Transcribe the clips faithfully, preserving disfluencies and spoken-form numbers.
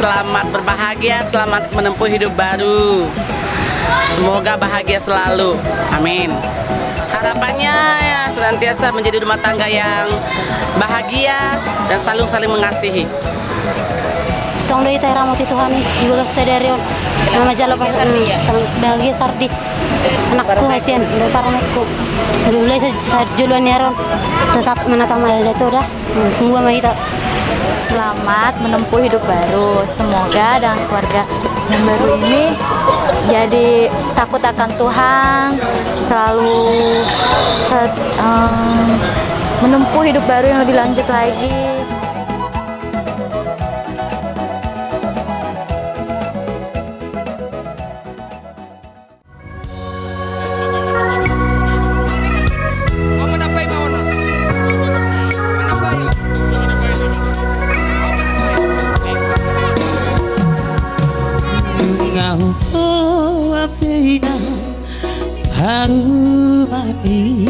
Selamat berbahagia, selamat menempuh hidup baru. Semoga bahagia selalu. Amin. Harapannya ya senantiasa menjadi rumah tangga yang bahagia dan saling saling mengasihi. Tong do hita diramoti Tuhan i di bagas sadari on. Nama jalo bahagia Sardi, ya? Bahagia Sardi. Anakku hasian, do parmaenku. Mulai sa- sajoloan ni ari on tetap menatap mata Tuhan da. Hmm, mua ma hita. Selamat menempuh hidup baru. Semoga dengan keluarga yang baru ini jadi takut akan Tuhan, selalu se- em, menempuh hidup baru yang lebih lanjut lagi. Nunga huboan be inang harum ni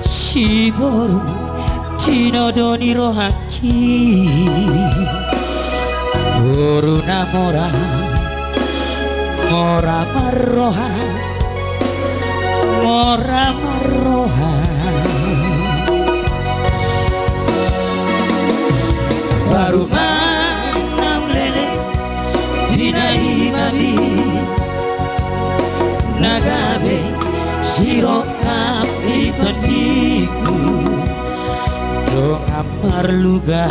siboru, tinodo ni roha Boru na mora, mora marroha, mora marroha. Baru manang lele di na i babi na gabe sirongkap di tondiku. Dongan marluga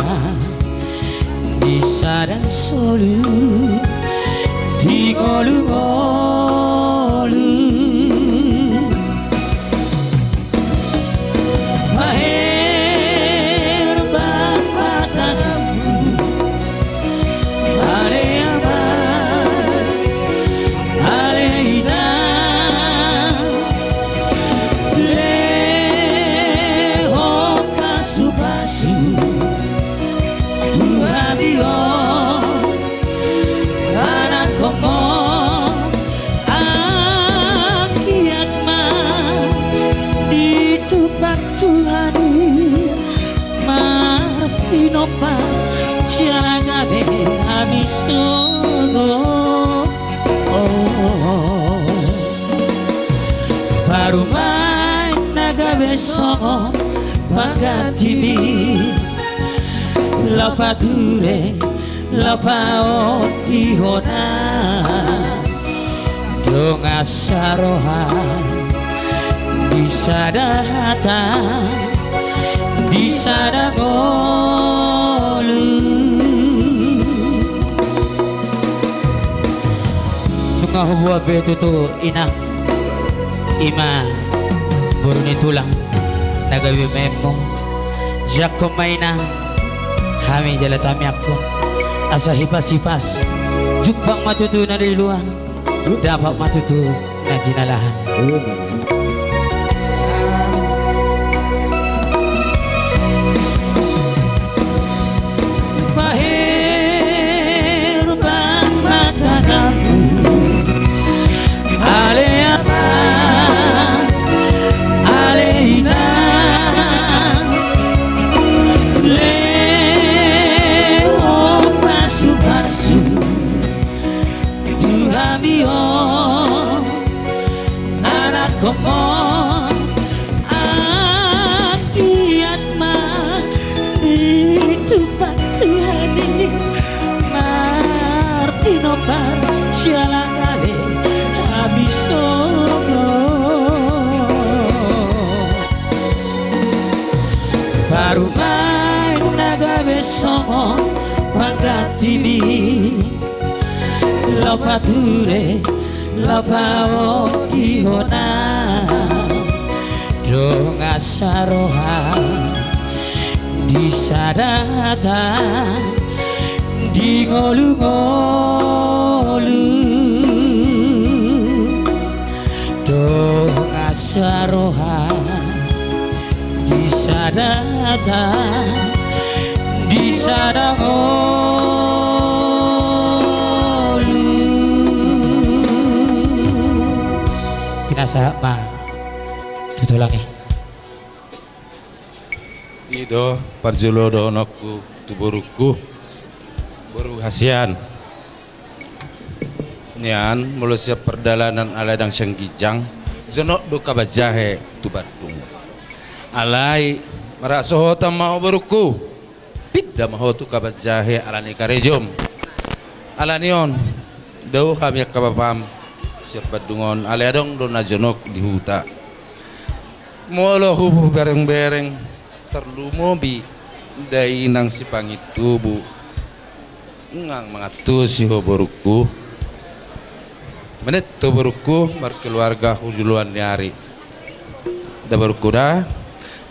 di sada solu di ngolungolu. Maher bang patanganmu, ale amang, ale inang, lehon pasupasu tu hami on, anakhon on. Anggiat ma ditumpak Tuhan i marpinompar jala gabe hami songon parumaen na gabe songon panggantimu. Laho pature, laho paotik hona, dongan saroha di sada hata, di sada ngolu. Nunga huboan be tutu inang, i ma boru ni tulang na gabe maenmu. Jangkon ma inang hami jala tangiangkon asa hipas-hipas jumpang ma tutu na dililuan, dapot ma tutu na jinalahan. Maher bang patanganmu, ale amang, ale inang, lehon pasupasu tu hami on, anakhon on. Anggiat ma ditumpak Tuhan i marpinompar jala gabe hami songon parumaen na gabe songon panggantimu. Laho pature, laho paotik hona, dongan saroha di sada hata, di ngolu-ngolu. Dongan saroha di sada hata, di sada ngolu. Pinasahat ma tu tulang i. I do parjolo dohononku tu borungku. Boru hasian. Nian, molo sian pardalanan alai ndang sian ginjang, jonok do kaban jahe tu Bandung. Alai, marhasohotan ma ho borungku. Pinda ma ho tu kaban jahe ala ni karejom. Ala ni on, dao hami angka bapam sian Bandung on, alai adong do na jonok di huta. Molo huberengbereng, tarlumobi dainang sipangintubu. Nunga mangantusi ho borungku. Menet ho borungku, markeluarga tu joloan ni ari. Da borungku da.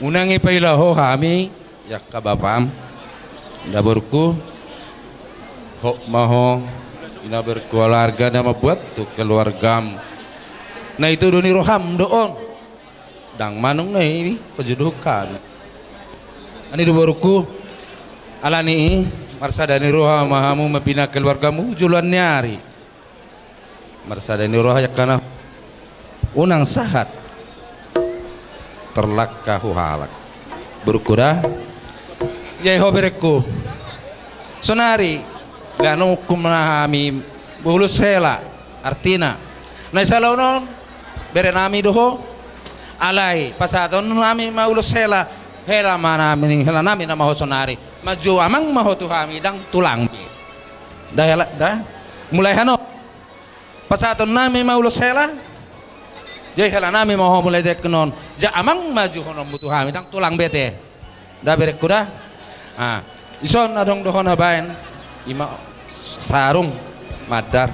Unang dipaila ho hami, angka bapam. Da borungku. Hot ma ho, ina berkeluarga na mambuat tu keluargam. Na itudu ni roham do on. Ndang manang na i pajodohon hami. Ani do borungku, ala ni i, marsada ni roha ma hamu mambina keluargamu joloan ni ari. Marsada ni roha angka na unang sahat terlangkah tu halak. Borungku da. Ia ho berengku. Sonari, lehonon ma hami ulos hela, artina. Na i salaon on, berenami do ho. Alai, pasahaton nami ma ulos hela, hela ma nami, hela nami nama ho sonari. Manjou amang ma ho tu hami, ndang tulang be. Da hela, da. Mulai hanon. Pasahaton nami ma ulos hela. Jadi hela nami ma ho mulai tingki on. Jala amang ma jouhononmu tu hami, ndang tulang be te. Da berengku da. Ah, ison adong do hona baen. Ima sarung mandar.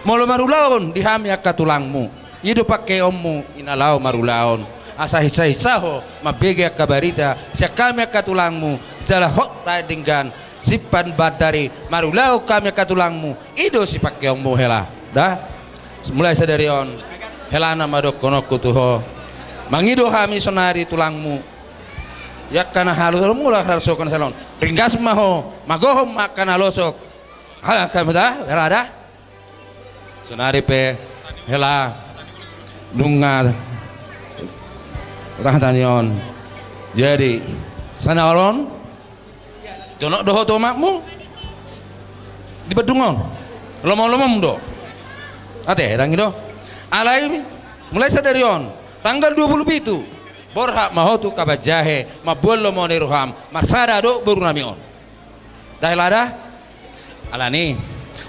Molo marulaon di hami angka tulangmu. I do pangkeonmu, ina laho marulaon. Asa hinsahinsa ho, mambege angka barita. Sian hami angka tulangmu. Jala hot tahe denggan. Simpan bandari, marulaon hami angka tulangmu, i do sipangkeonmu hela. Da? Mulai sadari on, hela nama dohononku tu ho. Mangido hami sonari tulangmu. Ia angka na halu, molo halu so kan salon. Ringgas ma ho, magohom ma angka na losok. Hala kami da, hela da. Sonari pe, hela, nunga, raha tani on. Jadi, sana olon, jonok do ho tu omakmu. Di Bandung on. Lomo-lomom do. Ate, ndang i do. Alai, mulai sadari on, tanggal dua puluh pitu, borhat ma ho tu kaban jahe, mamboan lomo ni roham, marsada do boru nami on. Da hela da. Ala ni i,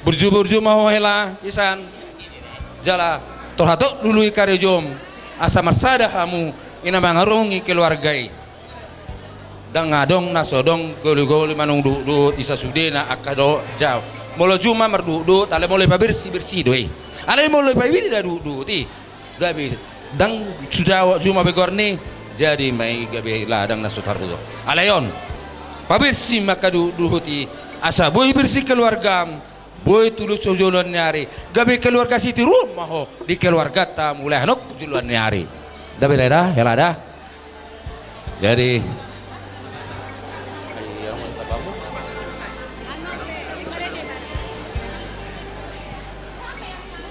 burju-burju ma ho hela, isan. Jala, tor hatop lului karejom, asa marsada hamu, ina mangarungi keluarga i. Ndang adong na so adong goli-goli manang duhut-duhut i sasudena angka do jau. Molo juma marduhut-duhut, alai molo i pabersi-bersi do i. Alai molo i pabersi da duhut-duhut i. Gabe ndang suda juma be goarni, jadi ma i gabe ladang na so tarbudo. Alai on, pabersi ma angka duhut-duhut i, asa boi bersi keluargam, boi tulus tu joloan ni ari, gabe keluarga sitiruon ma ho di keluargata mulai hanon tu joloan ni ari. Da bere da, hela da. Jadi,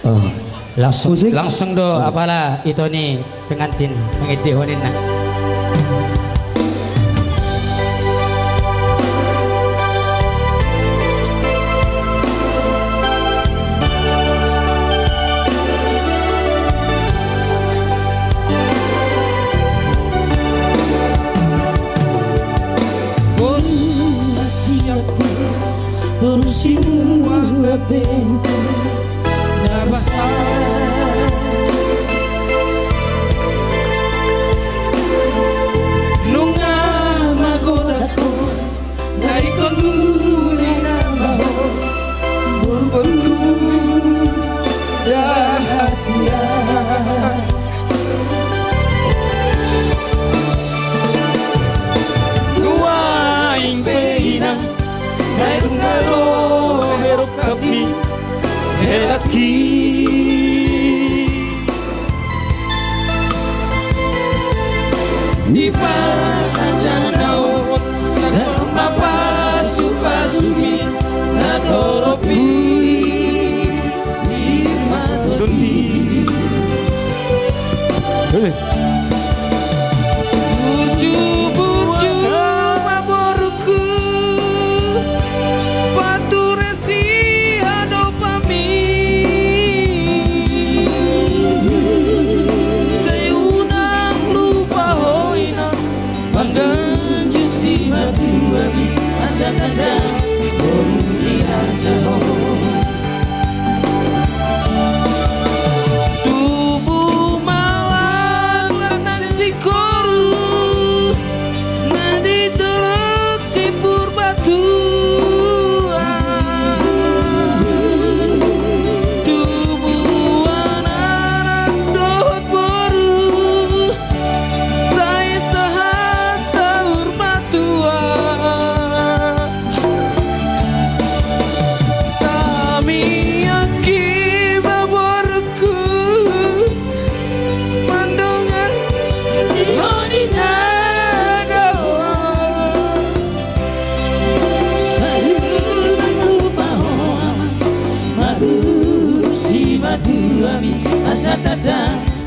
oh, langsung, langsung do apala ito ni pengantin mangidehon ninna. Boru hasianku, boru sinuan be na basa. Nunga magodang ho, na ingkon muli nama ho, boru-boru rahasia. Nuaeng pe inang, na dung ro berok kami, helangki. Di pangajaran na on, na pasu-pasu i, na torop i, di mata ni. Burju-burju ma borungku, pature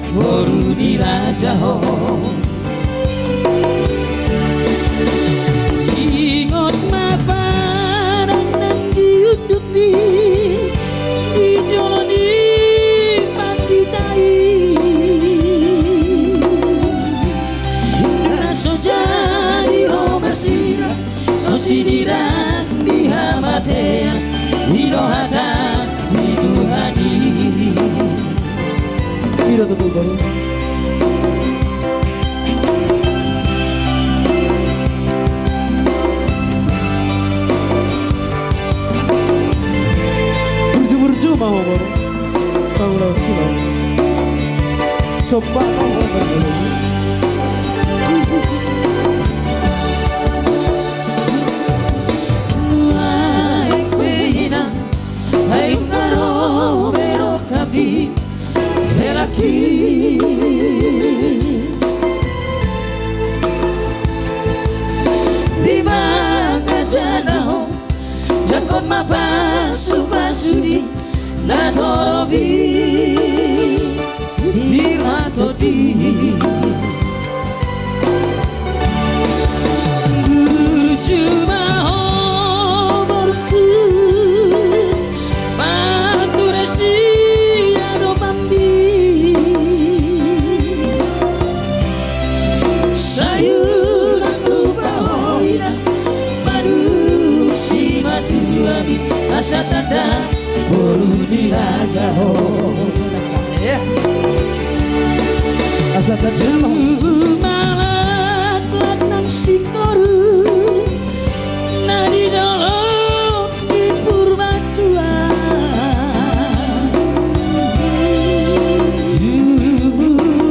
Boru ni raja ho. Ingot ma padan nang di undukmi di jolo ni pandita i. Na so jadi ho marsirang, so sidirang di hamatean, i do hata ni Tuhan i. I do tutu, boru. Burju-burju ma ho, boru. Pangula kilo. Somba ma ho, boru. Ai pe inang, ai nunga ro be rongkap i, helak i. Di mangajana ho, jangkon ma pasu-pasu ni na torop i. Di ma tondi. Burju ma ho borungku, panture sia do pambi. Sai unang lupa ho inang, manusi matuami, asa tanda boru ni raja ho. Asa tanda ho. Jumalaklak nang singkoru na di dolok di Purbatua. Tubu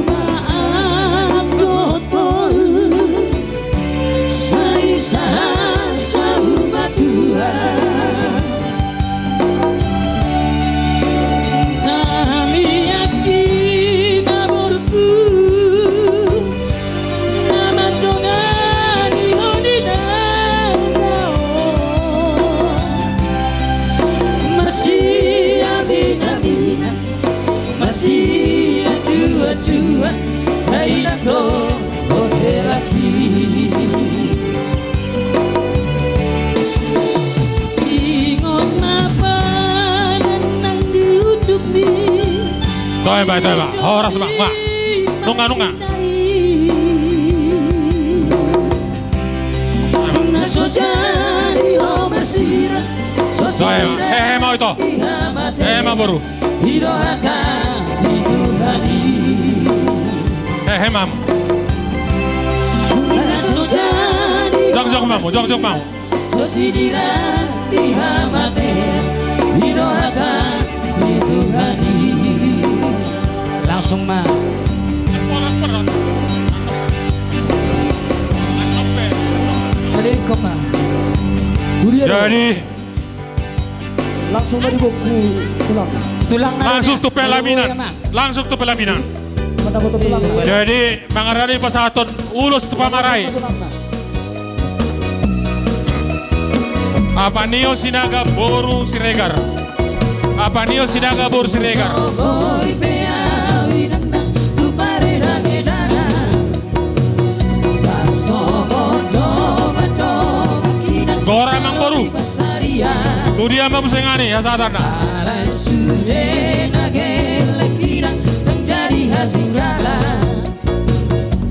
ma anggo toru, sai sahat saur matua. Tamiangki ma borungku, na mandongani ho di dada on. Marsiaminaminan, marsiacuacuan, ai nang do ho helak i. Ingot ma padan nang di undukmi. Toe ma, toe ma. Horas ma, ma. Nunga, nunga. Na so jadi ho marsirang, so jadi. Toe ma. Hehe ma ho ito. Hehe ma boru. I do hata ni Tuhan i. Hehe ma hamu. Na so jadi. Jongjong ma hamu, jongjong ma hamu. So sidirang di hamatean, i do hata ni Tuhan i. Langsung ma. Jadi. Langsung ma diboan tu tulang. Tulang na. Langsung tu pelaminan. Langsung tu pelaminan. Jadi mangarade pasahaton ulos tu pamarai. Apanio Sinaga boru Siregar. Apanio Sinaga boru Siregar. Goar amang boru. Tu dia ma muse ngani hasahatanna?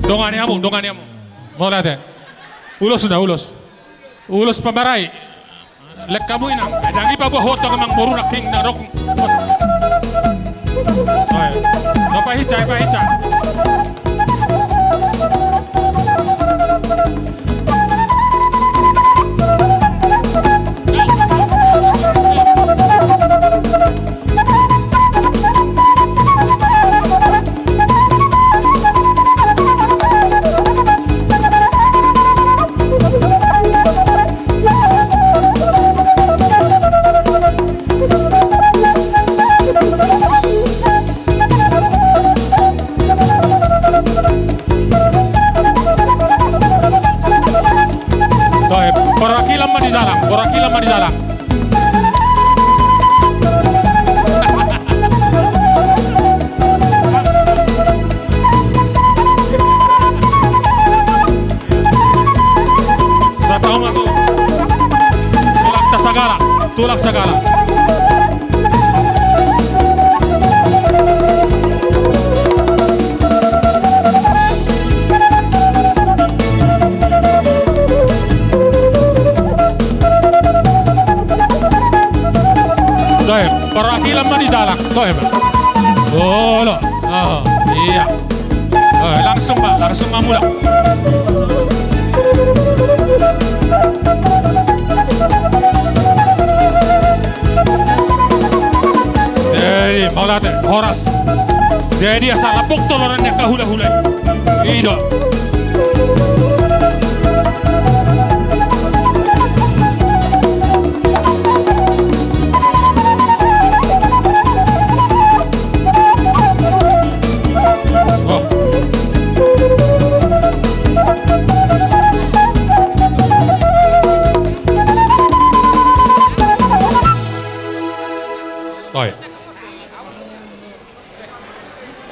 Dongani hamu, dongani hamu. Mauliate. Ulos na, ulos. Ulos pamarai. Lek hamu inang, dang ipaboa hotang amang boru nangkin na rok. Oi, no pahinsa, pahinsa. Toe, porwakilan ma di dalam, porwakilan ma di dalam. Tulak sagala. Toe, perwakilan ma di dalam. Toe, Bang. Olo. Oh, iya. Eh, langsung, Pak, langsung mamulak. Jadi, mauliate, horas. Jadi, asa lapuk tolonan ni angka hulahula i. I do. Oi.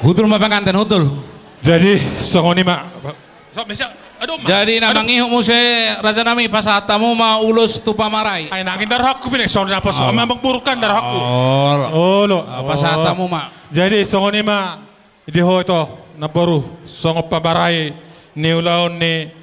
Hundul ma penganten, hundul. Jadi, songon i ma. So, bisa, aduh, ma. Jadi, na mangihut muse, raja nami, pasahat hamu ma ulos tu pamarai. Ai, nangkin darhakku, bine, songon na pos, oh, memang burukan darhakku. Oh. Olo. Ah, pasahat hamu ma. Jadi, songon i ma, di ho ito, namboru, songon pamarai ni ulaon ni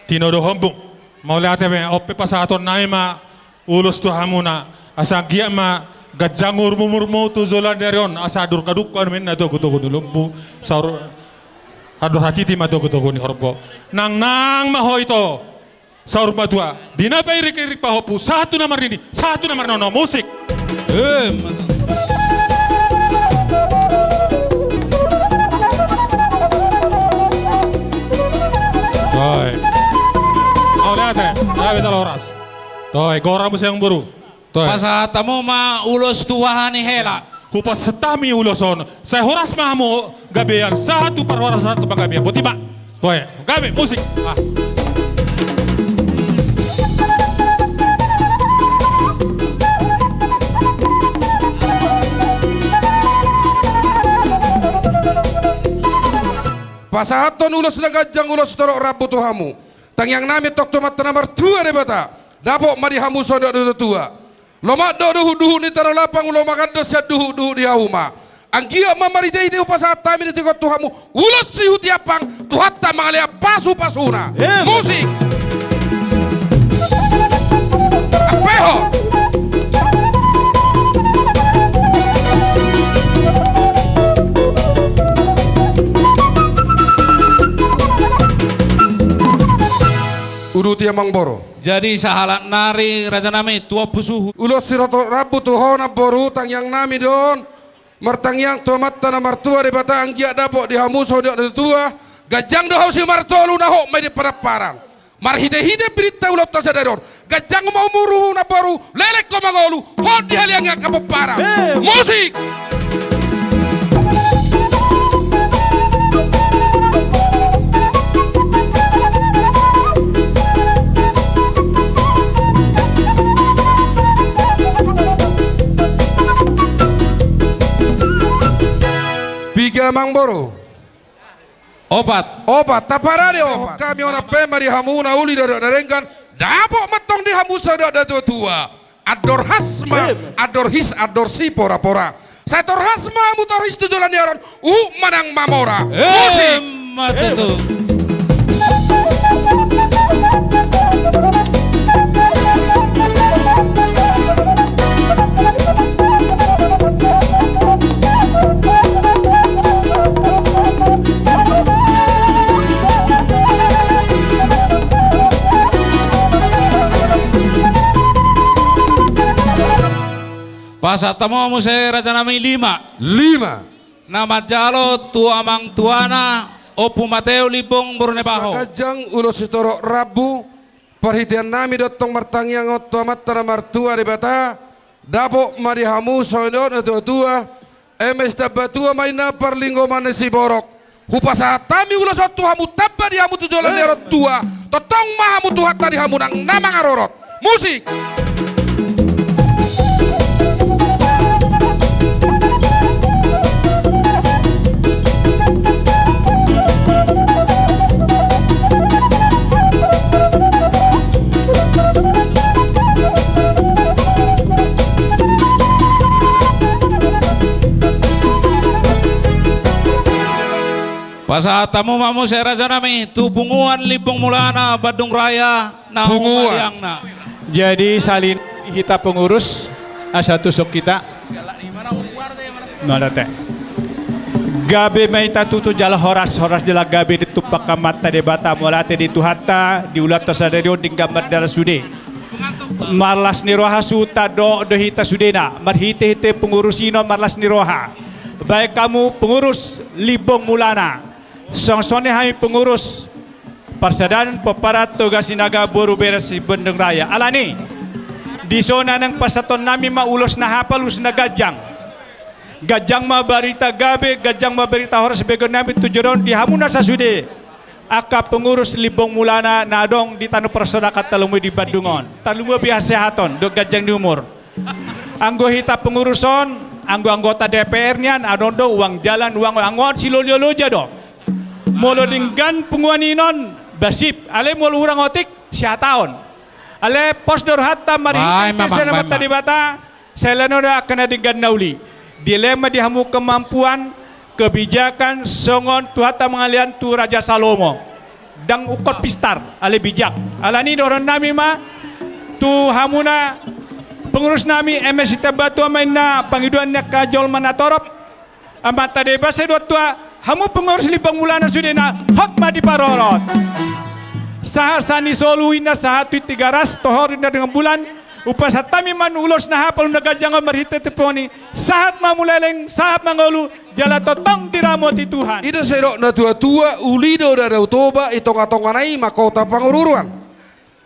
tinodohonmu. Mauliate be, on pe pasahaton nami ma, ulos tu hamuna, asa anggiat ma ganjang umurmu tu joloan ni ari on, asa andor hadungka ma ninna togutogu ni lombu, saur andor hatiti ma togutogu ni horbo. Nang nang ma ho ito, saur matua, di na pairingiring pahompu, sahat tu na marnini, sahat tu na marnono, musik. Em. Toe. Mauliate, gabe taloras. Toe, gora muse, namboru. Toe. Pasahat hamu ma ulos tu haha ni hela. Hupasahat hami ulos on. Sai horas ma hamu gabean, sahat tu parhorasan, sahat tu panggabean. Boti ma. Toe, gabe, musik. Ah. Pasahathon ulos na ganjang, ulos torop rambu tu hamu. Tangiang nami tong tu Amanta na martua Debata. Dapot ma di hamu songon na tua. Lomak do duhutduhut ni tano lapang, lomak do sian duhutduhut ni hauma. Anggiat ma marhitehite hupasahat hami di tingki on tu hamu ulos sihutihut ampang, Tuhanta mangalean pasupasuna. Em. Musik. Ampehon. Uduti, amangboru. Jadi sahalak nari, raja nami, tu ompu suhut. Ulos sitorop rambu tu ho, namboru, tangiang nami do on. Martangiang tu Amanta na martua Debata, anggiat dapot di hamu songon na tua. Ganjang do hau simartolu, na hot ma i di panamparan. Marhitehite pirinta ulaonta sadari on, ganjang ma umurmu, namboru, leleng ho mangolu, hot dihaliangi angka pomparan. Em. Musik. Piga, amangboru? Opat. Opat, taparade opat. Hami on pe ma di hamu na uli dohot na denggan, dapot ma tong di hamu songon na tuatua. Andor has ma, em, andor his, andor siporapora. Sai torhas ma hamu torhis tu joloan ni ari on, huhut ma nang mamora. Em. Musik. Mate tu. Pasahat hamu muse, raja nami, lima. Lima. Na manjalo tu amangtuana, Ompu Mateo Limbong, boru Nebaho. Ganjang ulos sitorop rambu, parhitean nami do tong martangiang on tu Amanta na martua Debata, dapot ma di hamu songon na tuatua, eme sitamba tua ma inna parlinggoman ni siborok. Hupasahat hami ulos on tu hamu, tamba di hamu tu joloan ni ari on tua, tongtong ma hamu Tuhanta di hamu nang na mangarorot. Musik. Pasahat hamu ma muse, raja nami, tu punguan Limbong Mulana, Bandung Raya, na Punguan. humaliangna. Jadi, salin hita pengurus, asa tusuk hita. Mauliate. Gabe ma hita tutu jala horas, horas jala gabe ditumpak Amanta Debata, mauliate di Tuhanta, di ulaonta sadari on denggan mardalan sude. Marlas ni roha, suhut tandok do hita sudena, marhite-hite pengurus i na marlas ni roha. Baen hamu pengurus Limbong Mulana. Songon i hami pengurus Parsadaan Pomparan Toga Sinaga boru Beres Bandung Raya. Alani, dison naeng pasahaton nami ma ulos na hapal, ulos na ganjang. Ganjang ma barita gabe, ganjang ma barita horas, begeon nami tu joloan on di hamu na sasude. Angka pengurus Limbong Mulana na adong di tano parsaulian, tarlumobi di Bandung on. Tarlumobi hasehaton dohot ganjang ni umur. Anggo hita pengurus on, anggo anggota D P R nian, adong do uang jalan, uang, anggo on silolo-loja do. Molo denggan punguan i non, basip. Alai molo hurang otik, sihataon. Alai pos do rohanta marhite-hite sian Amanta Debata, sai lehonon do angka na denggan na uli. Dilehon ma di hamu kemampuan, kebijakan, songon Tuhanta mangalean tu Raja Salomo. Ndang ingkon pistar, alai bijak. Alani dohonon nami ma tu hamuna pengurus nami, eme sitamba tua ma inna pangidoan ni angka jolma na torop. Amanta Debata sai dohot tua, hamu pengurus Limbong Mulana sudena, hot ma diparorot. Sahat-sahat ni solu inna sahat tu Tigaras, tohor inna dengan bulan. Hupasahat hami ma ulos na hapal, na ganjang on marhite-hite punguan i. Sahat ma hamu leleng, sahat ma ngolu, jala tongtong diramoti Tuhan. I do sai didok na tua-tua, uli do Danau Toba, di tonga-tongana i ma kota Pangururan.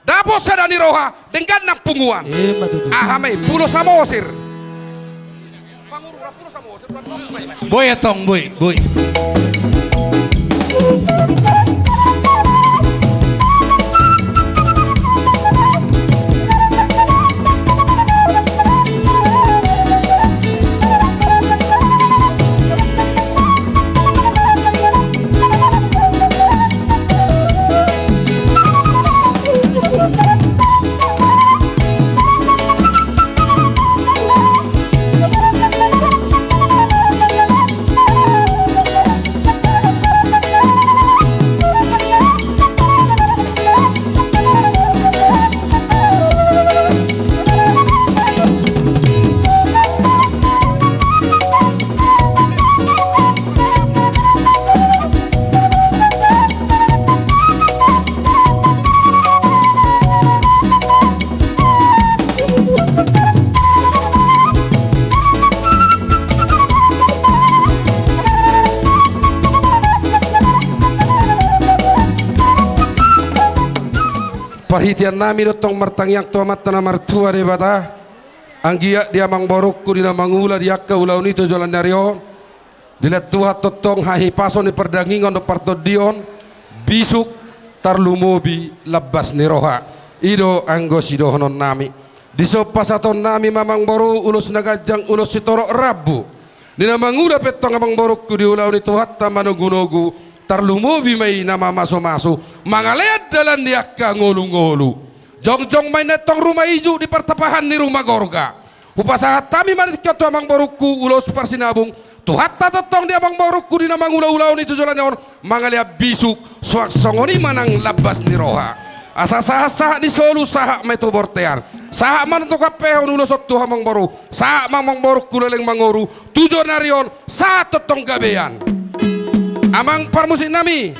Dapot sada ni roha, denggan nang punguan. Ima tutu. Aha ma i, Pulo Samosir. Pangururan Pulo Samosir. Boi antong, boi, boi. Parhitean nami do tong martangiang tu Amanta na martua Debata, anggiat di amangborungku di na mangula di angka ulaon i tu joloan ni ari on, dilehon Tuhan tongtong hahipason ni pardagingon dohot partondion, bisuk, tarlumobi lambas ni roha. I do anggo sidohonon nami. Dison pasahaton nami ma amangboru ulos na ganjang, ulos sitorop rambu. Di na mangula pe tong amangborungku di ulaon ni Tuhanta manogu-nogu, tarlumobi ma i na mamasumasu, mangalean dalan di angka ngolu-ngolu. Jongjong ma inna tong ruma ijuk di partapahan ni ruma gorga. Hupasahat hami ma tingki on tu amangborungku ulos parsinabung, Tuhanta tongtong di amangborungku di na mangula ulaon i tu joloan on, mangalean bisuk, suang songon i ma nang lambas ni roha. Asa sahat-sahat ni solu sahat ma i tu bontean. Sahat ma nang tu hampehon ulos on tu amangboru. Sahat ma amangborungku leleng mangoru. Tu joloan ni ari on, sahat tongtong gabean. Amang parmusik nami.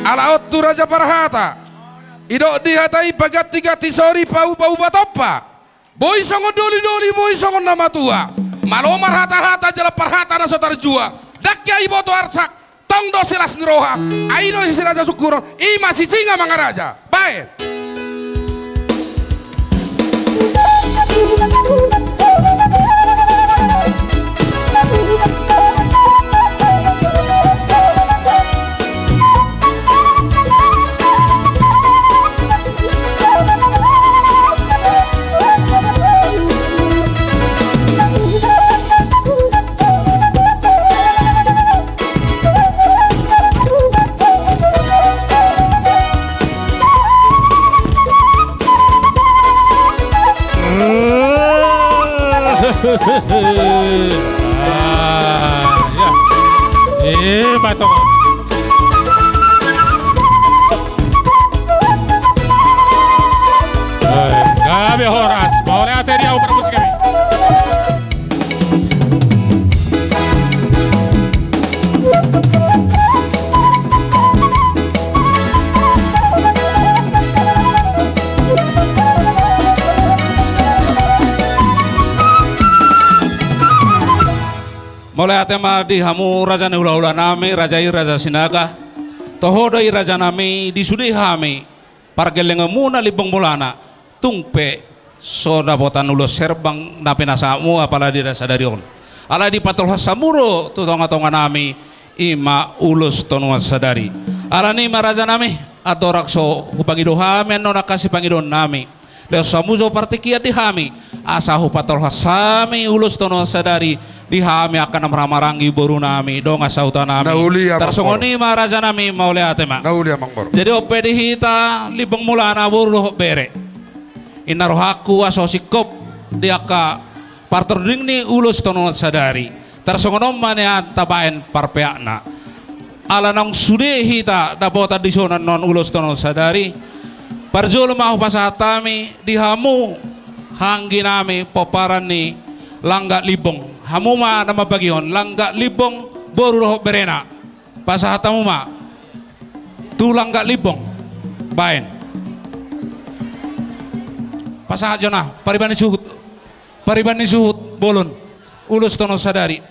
Ala on tu Raja Parhata. Didok di hata i, paganti-ganti sori, pauba-uba tompa. Boi songon doli-doli, boi songon na matua. Malo marhata-hata jala parhata na so tarjua. Ndang hea diboto arsak, tong do silas ni roha. Ai i do si Raja Sungkunon, i ma si Singamangaraja. Baen. Ah, ya. Eh, batok. Mauliate ma di hamu raja ni hulahula nami, raja i Raja Sinaga. Toho do i raja nami, di sude hami pargellengonmuna Limbong Mulana, tung pe so dapotan ulos herbang na pinasahatmu apala di sadari on. Alai dipatolhas hamu do tu tongatonga nami, i ma ulos tonuan sadari. Alani i ma raja nami, andorang so hupangido hami annon angka sipangidoon nami, lehon hamu jo partingkian di hami, asa hupatolhas hami ulos tonuan sadari di hami angka na marhahamaranggi boru nami, dongan sahuta nami. Na uli, Amang Boru. Tarsongon i ma raja nami, mauliate ma. Na uli, Amang Boru. Jadi on pe di hita Limbong Mulana boru dohot bere, inna rohangku asa singkop di angka partording ni ulos tonuan sadari. Tarsongon on ma nian tabaen parpeakna. Ala naung sude hita dapotan dison annon ulos tonuan sadari, parjolo ma hupasahat hami di hamu anggi nami pomparan ni Langgat Limbong. Hamu ma na mambagihon, Langgat Limbong boru dohot berena. Pasahat hamu ma tu Langgat Limbong. Baen. Pasahat jo na, pariban ni suhut. Pariban ni suhut bolon. Ulos tonuan sadari.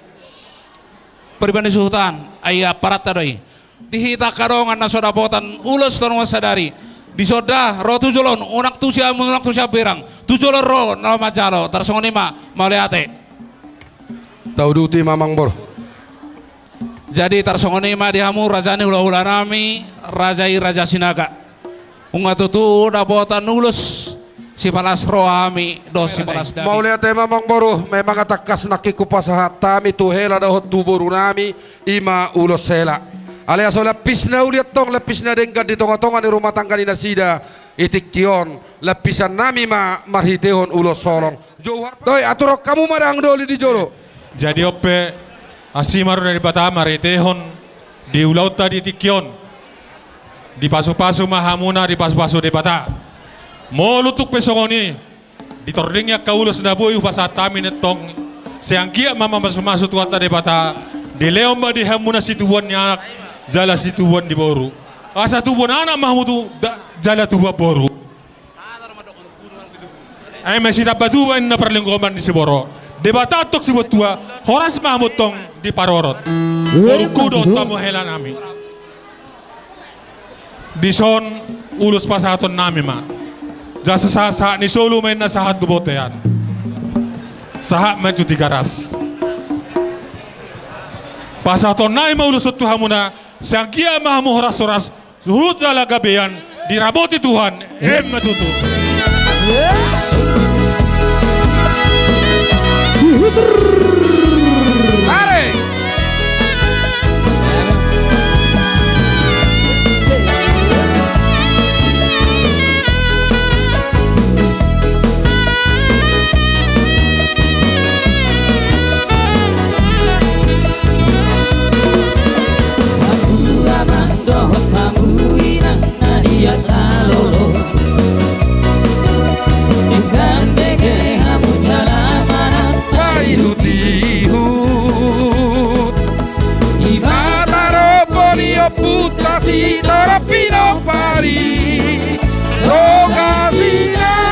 Pariban ni suhut an, ai aparanta do i. Di hita angka dongan na so dapotan ulos tonuan sadari, dison da ro tu jolo on, unang tu siamun, unang tu siambirang. Tu jolo on ro na manjalo, tarsongon i ma, mauliate. Tauduti ma, Amang Boru. Jadi tarsongon i ma di hamu raja ni hulahula nami, raja i Raja Sinaga. Nunga tutu dapotan ulos, sipalas roha hami dohot sipalas daging. Mauliate ma, Amang Boru, memang tangkas nangkin hupasahat hami tu hela dohot tu boru nami, i ma ulos hela. Alai asa lapisna uli antong, lapisna denggan di tongatonga ni rumah tangga ni nasida, i tingki on lapisan nami ma marhitehon ulos holong. Toi, aturhon hamu ma dahahang doli di jolo. Jadi on pe, asi ma roha ni Debata marhitehon di ulaonta di tingki on. Dipasupasu ma hamuna, dipasupasu Debata. Molo tung pe songon i, ditordingi angka ulos na boi hupasahat hami antong, sai anggiat ma mamasumasu Tuhanta Debata, dilehon ma di hamuna situbuan ni anak jala situbuan ni boru. Asa tubuan anak ma hamu tu da-, jala tubuan boru. Ai ma sitamba tuba inna parlinggoman ni siboro. Debata antong sibuat tua, horas ma hamu antong diparorot. Borungku dohot hamu hela nami. Dison ulos pasahaton nami ma. Jala sahat-sahat ni solu ma inna sahat tu bontean. Sahat ma tu Tigaras. Pasahaton nami ma ulos on tu hamuna, sai anggiat ma hamu horas-horas, suhut jala gabean, diramoti Tuhan, emma tutu. Are. Hamu amang dohot hamu inang na di atas lolo, denggan bege hamu jala manang paihut-ihut. Debata do poli ompunta sitorop pinompar i, do kasina